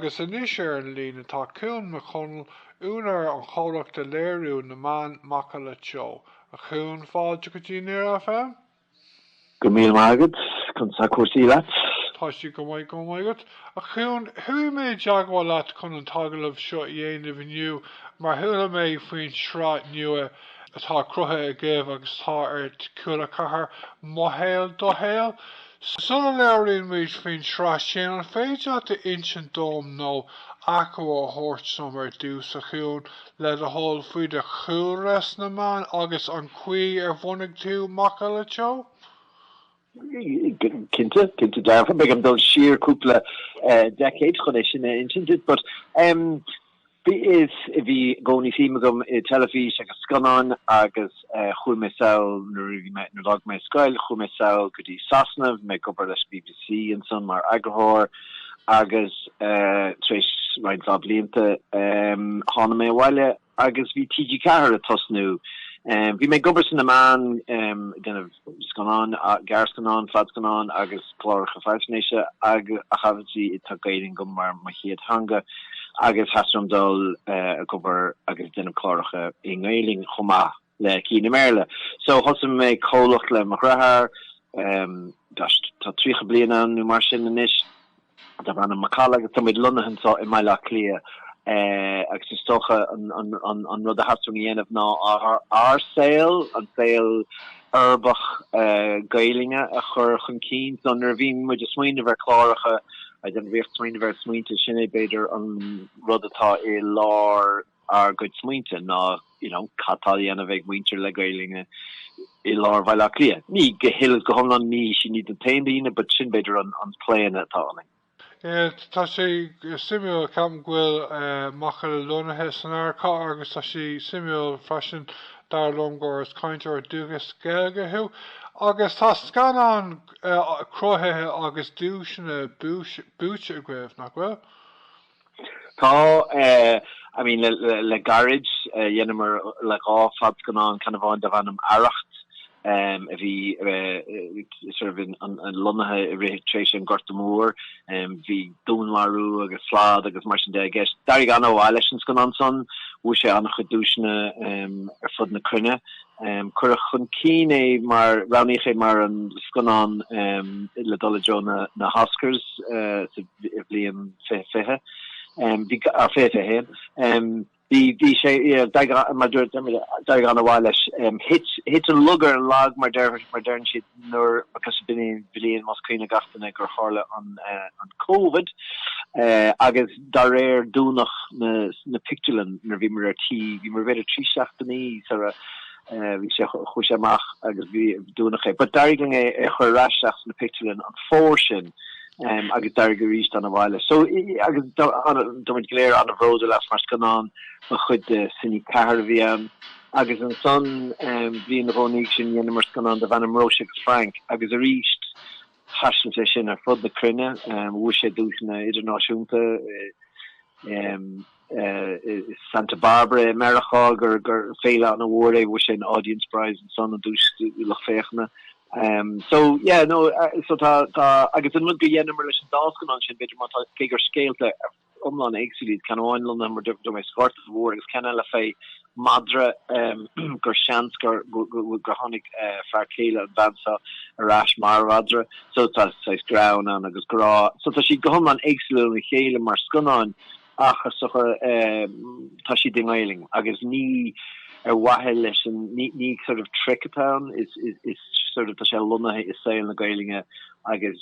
Agus anois ar an líne tá Cuan Mac Conaill, úinéir an chomhlachta léiriú na meán Macalla Teo. A Chuain, fáilte go dtí Near FM. Go raibh míle maith agat. Conas tá cúrsaí leat? Tá siad go maith, go raibh maith agat. A Chuain, chuaigh mé i dteagmháil leat chun an t-agallamh seo a dhéanamh inniu mar chuala mé faoin sraith nua atá cruthaithe agaibh agus atá ar Cúla 4, Mo Shaol, Do Shaol. Sula labhraíonn muid faoin tsraith sin, an féidir leat a insint dom nó achoimre a thabhairt dom ar dtús, a Chuain, le do thoil, faoi do chúlra sna meáin agus an chaoi ar bhunaigh tú Macalla Teo? Cinnte, cinnte dearfa. Beidh orm dul siar cúpla decade chun é sin a insint duit, but Bhí is bhí i gcónaí suim agam i teilifís agus scannáin agus chuaigh mé sall nuair a bhí mé, nuair a d'fhág mé scoil, chuaigh mé sall go dtí Sasana, bhí mé ag obair leis BBC ansan mar eagarthóir agus tar éis roinnt mhaith blianta tháinig mé abhaile agus bhí TG4 ag tosnú. Bhí mé ag obair sna meáin ag déanamh scannáin, gearrscannáin, fadscannáin agus cláracha faisnéise ach obviously tá Gaelainn agam mar mo chéad theanga. agus theastaigh uaim dul ag obair agus ag déanamh cláracha i nGaelainn chomh maith le cinn i mBéarla. So thosaigh mé comhlacht le mo dheartháir, gosh, tá 30 bliain ann nó mar sin anois, darb ainm Macalla agus tá muid lonnaithe anseo i mBaile Átha Cliath agus is dócha an rud a theastaigh uainn a dhéanamh ná ár saol, an saol uirbeach Gaelainne a chur chun cinn. So nuair a bhí muid ag smaoineamh ar chláracha, I don't know, bhíodh smaoineamh ar smaointe, sin é b'fhéidir an rud atá i lár ár gcuid smaointe ná you know cad tá á dhéanamh ag muintir le Gaelainne i lár Bhaile Átha Cliath. Ní go huile is go hiomlán, ní sin iad an t-aon daoine but sin b'fhéidir an claonadh atá ionainn. Tá sé suimiúil, ceapaim go bhfuil Macalla lonnaithe san ardchathair agus tá sé suimiúil freisin dar liom gur is cainteoir dúchais Gaeilge thú. Agus tá scannán cruthaithe agus duaiseanna buaite agaibh, nach bhfuil? Tá, I mean le gairid dheineamar le 2 fadscannán, ceann amháin darb ainm Arracht a bhí sort of lonnaithe i rith tréimhse an Ghorta Mhóir. Bhí dúnmharú agus slad agus mar sin de i gceist. D'éirigh an-mhaith leis an scannán san. Bhuaigh sé an-chuid duaiseanna ar fud na cruinne. Cuireadh chun cinn é mar, roghnaíodh é mar an scannán le dul i dtreo na hOscars sa bhliain 2020, bhí, 2021. Bhí, bhí sé, yeah, d'éirigh, mar dúirt, d'éirigh an-mhaith leis. Thit, thit an lug ar an lag, mar deir, mar deireann siad, nuair, because b'in í an bhliain, más cuimhin le gach duine, gur tharla an, an Covid, agus dá réir dúnadh na, na pictiúrlann nuair a bhíomar ar tí, bhíomar b'fhéidir 3 seachtainí sara, bhí sé, chuaigh sé amach agus bhí, dúnadh é. But d'éirigh linn é a chur ar ais isteach sna pictiúrlann an fómhar sin. agus d'éirigh arís an-mhaith leis. So, agus tá muid go léir an-bhródúil as mar scannán, ba chuid de Cine 4 a bhí ann. Agus ansan, bliain nó dhó ina dhiaidh sin, dheineamar scannán darb ainm Róise agus Frank agus arís thaistil sé sin ar fud na cruinne, bhuaigh sé duaiseanna idirnáisiúnta i Santa Barbara i Meiriceá gur gur féile an-mhór é, bhuaigh sé an Audience Prize ansan, an duais lucht féachana. So yeah, no, so tá, tá, agus an rud go dheineamar leis an dá scannán sin, b'fhéidir má tá, cé gur scéalta iomlán éagsúil iad, ceann amháin lonnaithe mar dúirt mé sa Ghorta Mhór agus ceann eile fé madra gur seans gur gur tháinig fear céile an bhean seo ar ais mar mhadra. So tá saghas greann ann agus grá. So tá siad go hiomlán éagsúil óna chéile mar scannáin ach is dócha tá siad i nGaelainn agus ní ar mhaithe leis an, ní sort of trick atá ann, is is sort of tá sé lonnaithe i saol na Gaelainne agus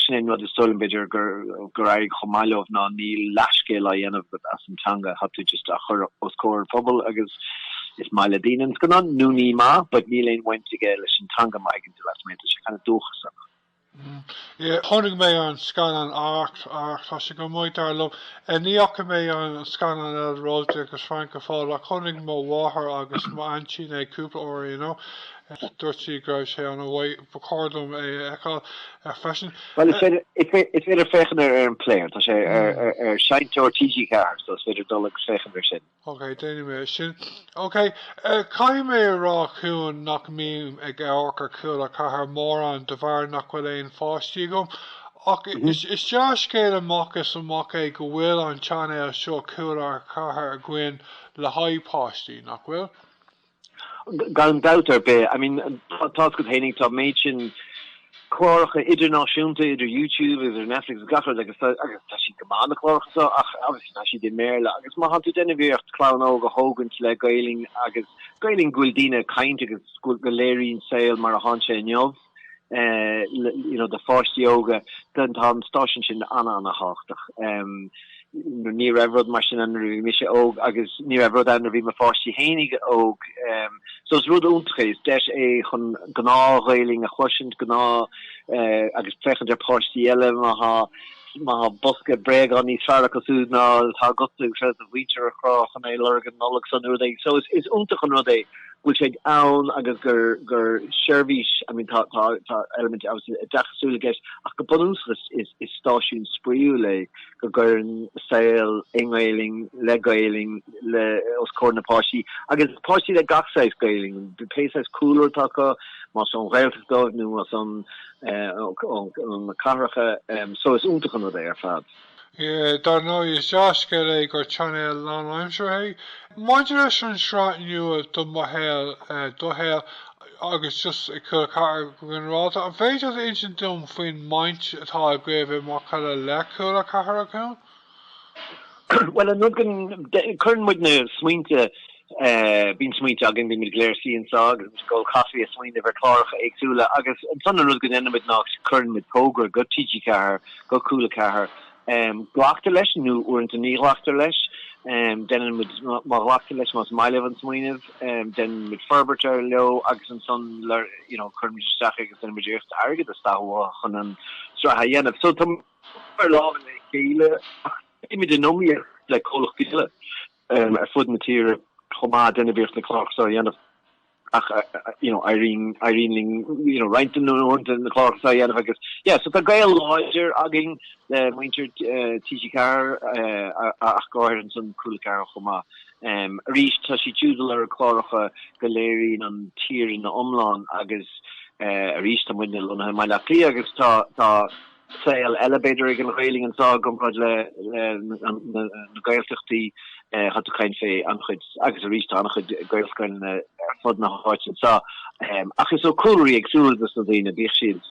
sin é an rud is dóigh liom b'fhéidir gur gur éirigh chomh maith leo ná níl leathscéal á dhéanamh agat as an teanga, tá tú just á chur os comhair an phobail agus is maith le daoine an scannán nó ní maith but níl aon bhaint aige leis an teanga má thuigeann tú leat mé, tá sé kind of dúchasach. Chonaic mé an scannán Arracht, Arracht, tá sé go maith dar liom. Ní fhaca mé an scannán eile Róise agus Frank go fóill ach chonaic mo mháthair agus m'aintín é cúpla uair, you know. Dúirt sí go raibh sé an-mhaith, ba chóir dom é a fheiceáil freisin. Bhuel, is féidir, is féidir féachaint air ar an player, tá sé ar seinnteoir TG4 so is féidir dul agus féachaint air sin. Ok, déanfaidh mé é sin. Ok, caithfidh mé a rá Chuan nach mbím ag amharc ar Cúla 4 mórán de bharr nach bhfuil aon pháistí agam. Ach is dea-scéal amach is amach é go bhfuil an chainéal seo Cúla 4 againn le haghaidh páistí, nach bhfuil? Gan dabht ar bith. I mean, tá 's agat fhéinig, tá an méid sin cláracha idirnáisiúnta idir YouTube agus ar Netflix agus gach rud agus tá agus tá siad go maith na cláracha seo ach obviously tá siad i mBéarla agus má tá tú ag déanamh iarracht clann óg a thógaint le Gaelainn agus Gaelainn go bhfuil daoine ag caint agus go léiríonn saol mar atánn sé inniu you know do pháistí óga then tá an stáisiún sin an-an-thábhachtach. Ní raibh rud mar sin ann nuair a bhí mise óg agus ní raibh rud ann nuair a bhí mo pháistí fhéinig óg. So is rud iontach é, is deis é chun gnáth-Ghaelainn a chloisint, gnáth agus féachaint ar pháistí eile má thá má thá bosca bréagán níos fearr acu siúd ná atá agatsa agus do mhuintir a chrá chun é lorg an Nollaig seo nó rud éigin. So is is iontach an rud é go bhfuil sé ann agus gur gur seirbhís, I mean tá tá tá eilimint obviously oideachasúil i gceist ach go bunúsach is is is stáisiún spraíúil é go gcuireann saol i nGaelainn le Gaelainn le os comhair na páistí agus páistí le gach saghas Gaelainn, pé saghas cúlra atá acu, más ón Ghaeltacht dóibh nó más ón ó na cathracha, so is iontach an rud é ar fad. Dar ndóigh, is dea-scéal é gur chainéal lánaimseartha é. Maidir leis an sraith nua do Mo Shaol, Do Shaol agus just Cúla 4 go ginearálta, an féidir leat insint dom faoin mbaint atá agaibh i macalla le Cúla 4 a Chuain? Bhuel, an rud go gcuireann muid na smaointe, bíonn smaointe againn, bíonn muid go léir ag suí anseo agus muid ag ól caife ag smaoineamh ar chláracha éagsúla agus ansan an rud go ndéanann muid ná cuireann muid togra go TG4, go Cúla 4. Glactar leis nó uaireanta ní ghlactar leis. Déanann muid, má ghlactar leis, más maith leo an smaoineamh, déanann muid forbairt air leo agus ansan you know cuireann muid isteach agus déanann muid iarracht airgead a staitheadh uathu chun an tsraith a dhéanamh. So tá ar lámha le chéile ach bímid in iomaíocht le comhlachtaí eile ar fud na tíre chomh maith ag déanamh iarracht na cláracha seo a dhéanamh ach you know éiríonn éiríonn linn you know roinnt de na uaireanta na cláracha seo a dhéanamh agus yeah so tá gaol láidir againn le muintir TG4 ach go háirithe ansan Cúla 4 chomh maith. Arís tá siad siúd ag lorg cláracha go léiríonn an tír ina iomlán agus arís tá muidne lonnaithe i mBaile Átha Cliath agus tá tá saol eile b'fhéidir ag an Ghaelainn anseo i gcomparáid le na Gaeltachtaí. Tá tú ag caint fé an-chuid, agus arís tá an-chuid Gaelscoileanna ar fud na háite anseo, ach is ó cúlraí éagsúla dos na daoine, bíodh siad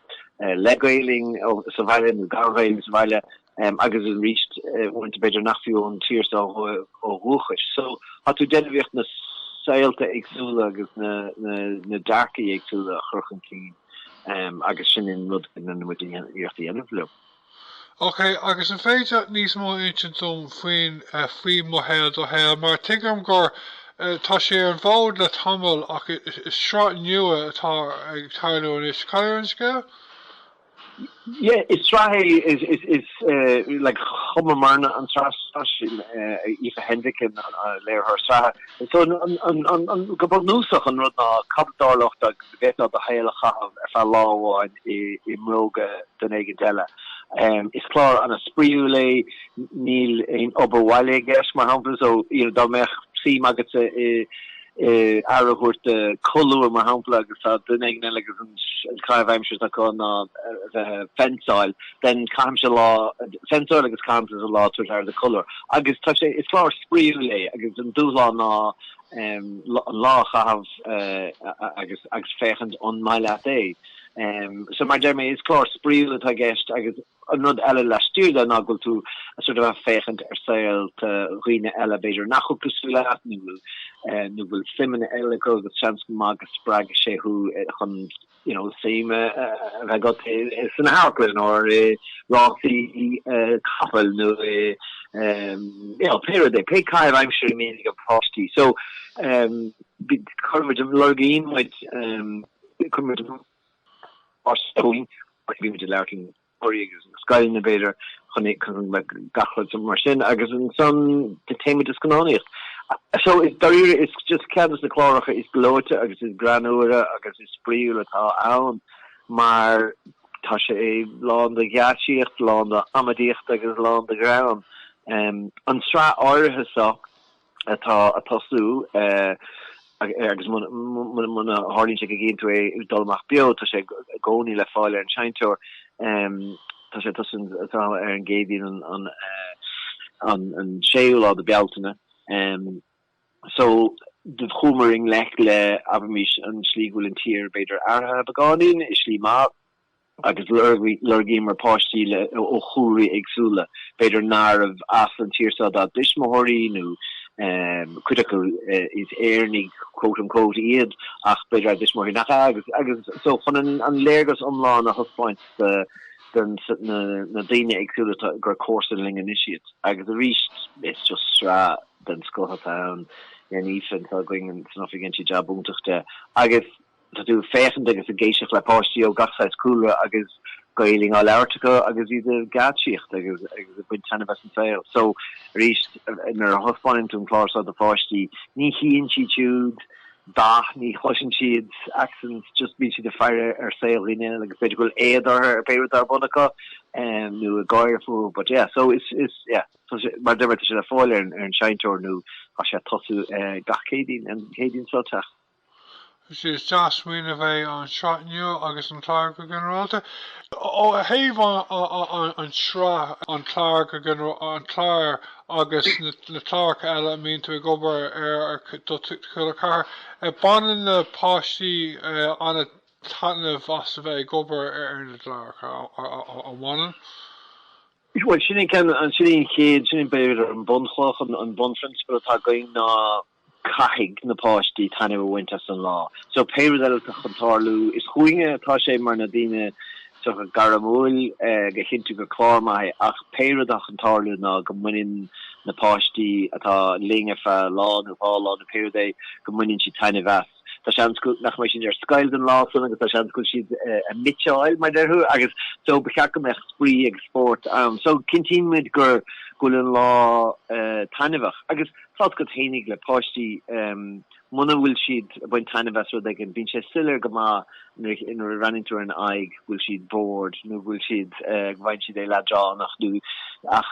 le Gaelainn sa bhaile nó gan Ghaelainn sa bhaile, agus arís uaireanta b'fhéidir nach fiú ón tír seo ó dhúchais. So tá tú ag déanamh iarracht na saolta éagsúla agus na dearcaí éagsúla a chur chun cinn. Agus sin an rud go ndéanann muid iarracht a dhéanamh leo. Ok, agus an féidir leat níos mó a insint dom faoin, faoi Mo Shaol Do Shaol, mar tuigim gur, tá sé ar an bhfód le tamall ach is sraith nua atá ag tarlú anois. Cad é an scéal? Yeah, is sraith é, is, is, is, like, chumamarna an tsraith seo, sin Aoife Hendrick an léiritheoir sraithe. So, an, an, an, an, go bunúsach an rud ná cad a dtarlódh dá bhféadfá do shaol a chaitheamh ar feadh lá amháin i, i mbróga duine éigint eile. Is clár an-spraíúil é, níl aon obair bhaile i gceist, mar shampla, so, you know, dá mbeadh suim agatsa i, aire a thabhairt do colúr, mar shampla, agus tá duine éigin eile agus an caitheamh aimsire atá acu ná a bheith ag fensáil, then caithimse lá ag fensáil agus caithimse lá ag tabhairt aire do colúr. Agus tá sé, is clár spraíúil é agus an dúshlán ná an lá a chaitheamh agus agus féachaint an maith leat é. So mar a deir mé, is clár spraíúil atá i gceist agus An rud eile laistiar de ná go bhfuil tú sort of ag féachaint ar saolta dhaoine eile b'fhéidir nach bhfuil cosúil leat nó nó bhfuil suimeanna eile acu agus seans go maith go spreagfaidh sé thú chun you know suim a bheith agat san amharclann nó i rásaí capaill nó i you know pé rud é, pé caitheamh aimsire a mbíonn ag páistí. So cuireann muid, lorgaíonn muid, cuireann muid páistí chugainn agus bíonn muid ag labhairt le múinteoirí agus na scoileanna b'fhéidir chun chun gach rud mar sin agus ansan téann muid ag scannánaíocht. So is dáiríre is just ceann de na cláracha is gleoite agus is greannmhaire agus is spraíúil atá ann mar tá sé lán de gheáitsíocht, lán de amaidíocht agus lán de ghreann. An tsraith áirithe seo atá ag tosú agus muna tharlaíonn sé go gcíonn tú é ag dul amach beo, tá sé i gcónaí le fáil ar an seinnteoir. Tá sé ag tosú ar an gCéadaoin an an séú lá de Bealtaine. So chuamar i ngleic le, abraimis, an slí go bhfuil an tír b'fhéidir athraithe beagáinín i slí maith agus lorgaíomar páistí le ó chúlraí éagsúla, b'fhéidir nárbh as an tír seo dá dtuismitheoirí nó cuid acu is Éireannaigh quote unquote iad ach b'fhéidir a dtuismitheoirí nach ea agus agus so chun an léargas iomlán a thaispeáint do na daoine éagsúla atá gur comharsan linn anois iad. Agus arís is just sraith den scoth atá ann. Dhein Aoife anseo againn san oifig dhein sí jab iontach de. Agus tá tú ag féachaint agus ag éisteacht le páistí ó gach saghas cúlra agus Gaelainn á labhairt acu agus iad ag geáitsíocht agus agus ag baint taitneamh as an saol. So arís nuair a thaispeánann tú an clár seo do pháistí ní chíonn siad siúd dath, ní chloiseann siad accents, just bíonn siad ag faire ar saol dhaoine eile agus b'fhéidir go bhfuil éad orthu ar pé rud atá ar bun acu nó ag gáire fúthu but yeah so is is yeah tá sé mar a deir mé tá sé le fáil ar an ar an seinnteoir nó tá sé ag tosú gach Céadaoin an Chéadaoin seo ag teacht. Is dea-smaoineamh é an tsraith nua agus an clár go ginearálta. Ó thaobh an tsraith, an clár go ginearálta, an clár agus na cláracha eile a mbíonn tú ag obair ar do Cúla 4, baineann na páistí an-taitneamh as a bheith ag obair ar na gcláracha, an mbaineann? Bhuel, sin é ceann, sin é an chéad, sin é b'fhéidir an bunchloch, an bunphrionsabal atá againn ná caithfidh na páistí taitneamh a bhaint as an lá. So pé rud eile atá chun tarlú, is chugainne atá sé mar na daoine is dócha gairmiúil go chinntiú gur clár maith é ach pé rud atá chun tarlú ná go mbaineann na páistí atá linn ar feadh lá nó dhá lá nó pé rud é go mbaineann siad taitneamh as. Tá seans go nach mbeidh siad ar scoil don lá san agus tá seans go bhfuil siad ag mitseáil mar deir tú agus so ba cheart go mbeadh spraoi agus spórt ann. So cinntíonn muid gur go bhfuil an lá taitneamhach agus Tá's agat fhéinig le páistí, muna bhfuil siad ag baint taitneamh as rud éigin, bíonn sé soiléir go maith nuair a bhreathnaíonn tú ar an aghaidh go bhfuil siad bored nó go bhfuil siad, go bhfaigheann siad é leadránach nó ach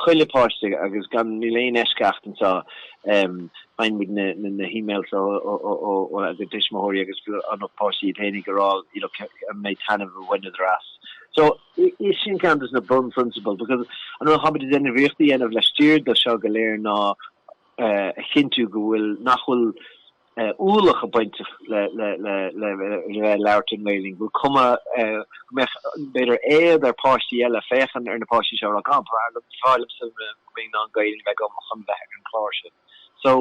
chuile páiste agus gan, níl aon eisceacht anseo, faigheann muid na hemails ó a gcuid tuismitheoirí agus na páistí iad fhéinig ag rá you know an méid taitneamh a bhaineadar as. So, Is sin ceann de na bunphrionsabail because an rud atáimid ag déanamh iarracht a dhéanamh laistiar de seo go léir ná a chinntiú go bhfuil, nach bhfuil ualach ag baint le le le le bheith ag labhairt i nGaelainn, go bhfuil cuma, go mbeadh b'fhéidir éad ar pháistí eile féachaint ar na páistí seo a rá God, ba bhreá liomsa go mbeinn in ann Gaelainn a bheith agam chun bheith ar an chlár sin. So,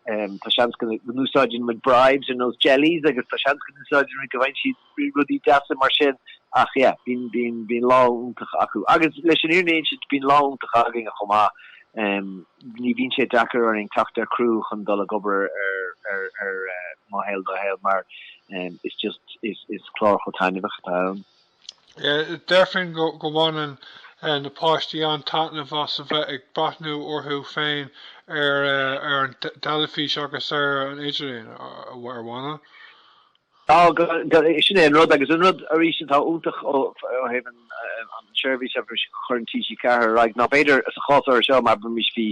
tá seans go n-úsáideann muid bribes ar nós jellies agus tá seans go n-úsáideann muid go bhfaigheann siad rudaí deasa mar sin ach yeah, bíonn, bíonn, bíonn lá iontach acu. Agus leis an fhírinne a insint, bíonn lá iontach againn chomh maith. Ní bhíonn sé deacair orainn teacht ar criú chun dul ag obair ar, ar, ar Mo Shaol Do Shaol mar is just, is, is clár chomh taitneamhach atá ann. Déarfainn go mbaineann na páistí an-taitneamh as a bheith ag breathnú orthu féin ar an dteilifís agus ar an idirlíon, ar mbaineann? Tá, sin é an rud agus an rud arís atá iontach ó thaobh an seirbhís a chuireann TG4 ar aghaidh ná b'fhéidir sa chás áirithe seo mar abraimis bhí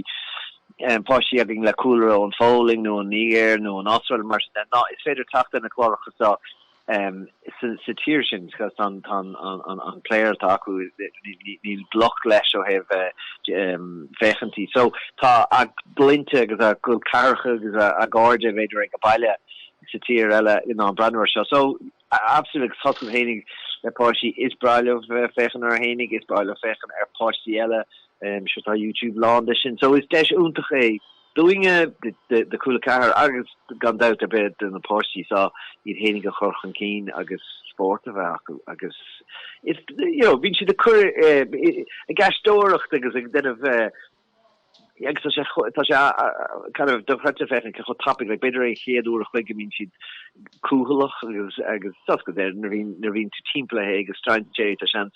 páistí againn le cúlra ón Pholainn nó ón Nigéir nó ón Astráil mar sin de ná is féidir teacht ar na cláracha seo sa tír sin agus tá an player atá acu, níl bloc leis ó thaobh féachaintí. So tá a gclainne agus a gcol ceathracha agus a gcairde b'fhéidir ag baile sa tír eile in ann breathnú air seo. So absolutely agus tá's agat fhéinig le páistí is breá leo féachaint orthu fhéinig, is breá leo féachaint ar pháistí eile, sure tá YouTube lán de sin. So is deis iontach é dúinne, do Cúla 4 agus gan dabht ar bith do na páistí seo iad fhéinig a chur chun cinn agus spórt a bheith acu agus is you know bíonn siad ag cur ag aisteoireacht agus ag déanamh agus tá sé tá sé kind of dochreidte féachaint cé chomh tapaidh like b'fhéidir an chéad uair a chloig go mbíonn siad cúthaileach agus agus tá go nuair a bhíonn nuair a bhíonn tú timpeall ag strainséirí tá seans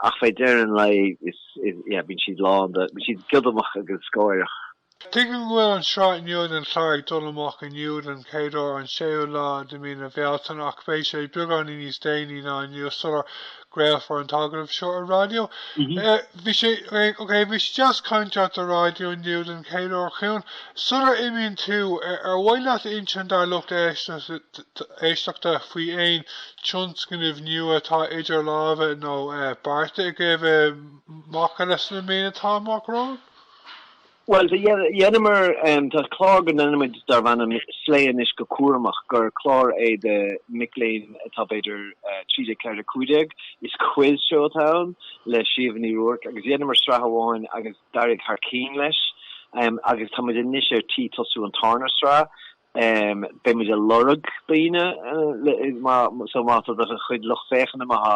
ach fé deireadh an lae is yeah, bíonn siad lán de, bíonn siad giodamach agus gáireach. Tuigim go bhfuil an tsraith nua den chlár ag dul amach inniu den chéad uair, an séú lá de mhí na Bealtaine, ach beidh sé beagáinín níos déanaí ná inniu sular. gcraolfar an t-agallamh seo ar raidió. Bhí sé, ok, bhí sé deas caint leat ar raidió inniu den chéad uair, a Chuan. Sular imíonn tú, ar mhaith leat insint dár lucht éisteachta faoi aon tionscnaimh nua atá idir lámha nó beartaithe agaibh i Macalla sna míonna atá amach romhainn? Bhuel, dheineamar, tá clár go ndéanaimid darb ainm Slay Anois Go Cúramach, gur clár é do mic léinn atá b'fhéidir 13, 14, 15. Is quiz show atá ann le Síomha Ní Ruairc agus dheineamar sraith amháin agus d'éirigh thar cinn leis agus tá muid anois ar tí tosú an tarna sraith. Beidh muid ag lorg daoine so má tá do chuid lucht féachana, má tá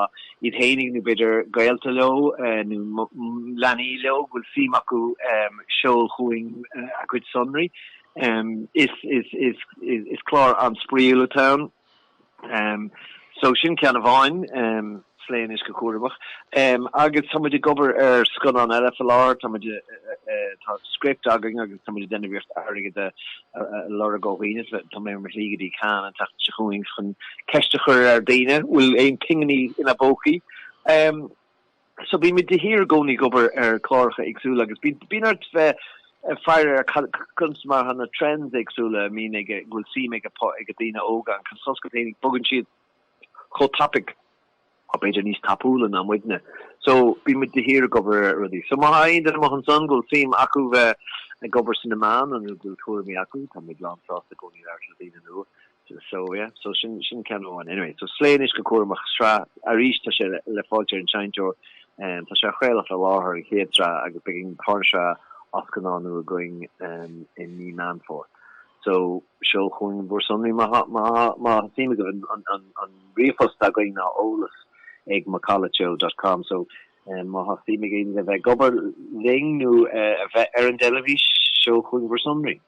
iad fhéinig nó b'fhéidir gaolta leo nó leanaí leo go bhfuil suim acu seol chugainn a gcuid sonraí. Is clár an-spraíúil atá ann. So sin ceann amháin, Slay Anois Go Cúramach. Agus tá muid ag obair ar scannán eile faoi láthair, tá muid, tá script againn agus tá muid ag déanamh iarracht airgead a lorg ó dhaoine. Tá mé ar mo shlí go dtí Cannes an tseachtain seo chugainn chun ceist a chur ar dhaoine bhfuil aon pinginí ina bpócaí. So bímid de shíor i gcónaí ag obair ar chláracha éagsúla agus bíonn ort bheith ag faire ar conas mar atá na trends éagsúla a mbíonn ag, go bhfuil suim ag ag daoine óga ann, cos go féinig bogann siad chomh tapaidh, nó b'fhéidir níos tapúla ná muidne. So bímid de shíor ag obair ar rudaí. So má tá aon duine amuigh ansan go bhfuil suim acu bheith ag obair sna meáin nó go bhfuil tuairimí acu, tá muid lán sásta i gcónaí labhairt le daoine nua. So yeah, so sin sin ceann amháin. Anyway, so Slay Anois Go Cúramach sraith arís tá sé le fáilt ar an Seinnteoir. Um, tá sé á chraoladh faoi láthair an chéad sraith agus beidh an tarna sraith á scannánú againn um, i mí Meán Fómhair. So seol chugainn bhur sonraí má má má tá suim agaibh an, an, an, an ríomhphost againn ná eolas ag macallateo dot com. So um, má tá suim ag éinne a bheith ag obair linn nó uh, a bheith ar an dteilifís, seol chugainn bhur sonraí.